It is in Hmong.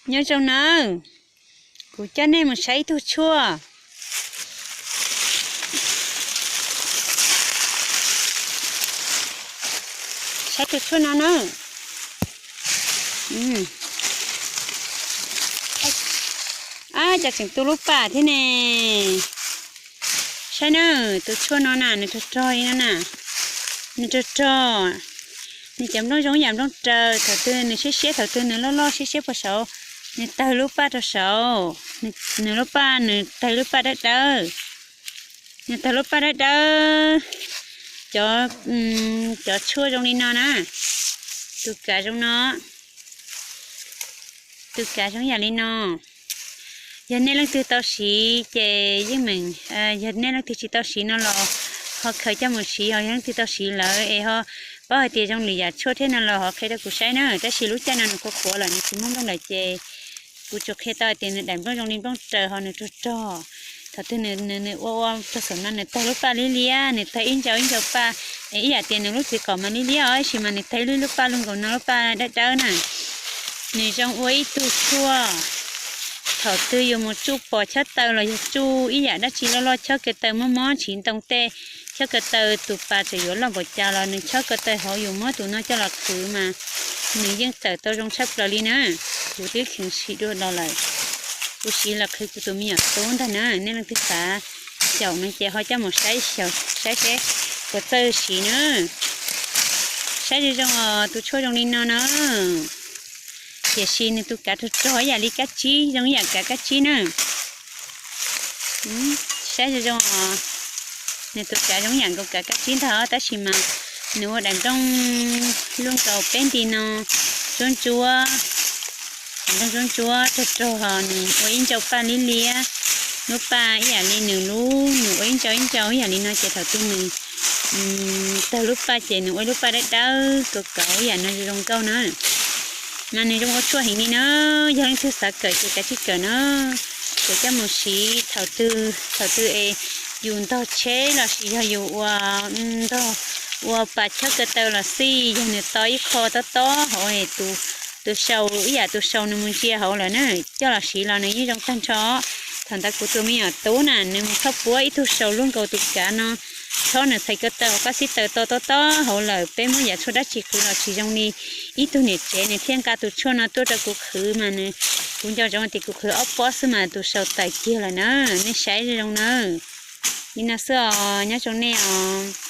Nyob zoo nawb, kuv coj nej mus saib ib tug tshuaj. Saib tus tshuaj no na. Ab, cas tseem tu lub pam thiab ne. Saib na, tus tshuaj no na nws rog rog li no na. Nws rog rog, nws cov nplooj zoo yam nplooj raws, thaum twg nws siab siab, thaum twg nws loj loj siab siab puag saud, nws tawg lub paj rau saud, nws lub paj, nws tawg lub paj dawb dawb, nws tawg lub paj dawb dawb. Cov, cov tshuaj zoo li no na, tus kav zoo no, tus kav zoo yam li no. Yog nej leej twg tau siv ces yeej meem, yog nej leej twg tsis tau siv no los ho khaws coj mus siv, ho yog leej twg tau siv lawm es ho paub hais tias zoo lwm yam tshuaj thiab no los ho qhia rau kuv saib na. Tab sis lub caij no nws qhuav qhuav lawm, nws tsis muaj nplooj lawm ces kuv tsuas qhia tau hais tias nws daim nplooj zoo li nplooj raws ho nws rog rog. Thaum twg nws, nws ua ua txog saum no nws tawg lub paj liab liab, nws tawg ib ncau ib ncau paj, es ib yam tias nws lub txiv qaum mas liab liab os, tab sis mas nws tawg ib lub paj luaj nkaus no lub paj dawb dawb na. Nws zoo ua ib tug tshuaj thaum twg yus mus tsuj pos chob taw los yog tsuj ib yam dab tsi loj loj, chob ko taw mob mob tsiv ntoo tej, chob ko taw tus pas txawm yuav loj npaum cas los nws chob ko taw hauv, yus muab tus no coj los qhwv mas nws yeej tawm tau zoo tshaj plaws li na. Kuv twb kheev siv dua los lawm, kuv siv los qhwv kuv tus me nyuam tub ntag na. Nej leej twg xav xyaum no ces ho coj mus saib, saib seb puas txawj siv na. Saib zoo zoo os, tus tshuaj zoo li no na. Tiam sis nws tus kav rog rog ib yam li kab tsib, zoo ib yam kav kab tsib na. Saib zoo zoo os, nws tus kav zoo ib yam nkaus kav kab tsib ntag, tab sis mas nws ua daim nplooj luaj nkaus peb nti no, ntsuab ntsuab, daim nplooj ntsuab ntsuab rog rog, nws ua ib ncau paj liab liab, lub paj ib yam li nws lub, nws ua ib ncau ib ncau ib yam li no ces thaum twg nws tawg lub paj ces nws ua ib lub paj dawb dawb kauv kauv ib yam no zoo nkauj na. Mas nws zoo ua tshuaj heev li na, yog leej twg xav kawm ces kav tsij kawm na. Kawm coj mus siv thaum twg, thaum twg es yus ntog tsheb los sis yog yus ua, ntog, ua pas chob ko taw los xij, yog nws to ib qho tob tob hauv, tus sau ib yam tus sau nws mus ntsia hauv lawm na, coj los siv los nws yeej zoo tag nrho. Thaum ntawd kuv tus me nyuam tub na nws mus thauj puab ib tug sau luaj nkaus tus kav no, chob nws txhais ko taw, qab xib taws to tob tob hauv lawm, peb muab yam tshuaj dab tsi qhwv los tsis zoo li. Ib tug niam tsev nws thiaj nqa tus tshuaj no tuaj rau kuv qhwv mas nws, kuv nco ntsoov tias kuv qhwv ob pob xwb mas tus sau tawm kiag lawm na. Nej saib zoo zoo na. Li no xwb os, nyob zoo nej os.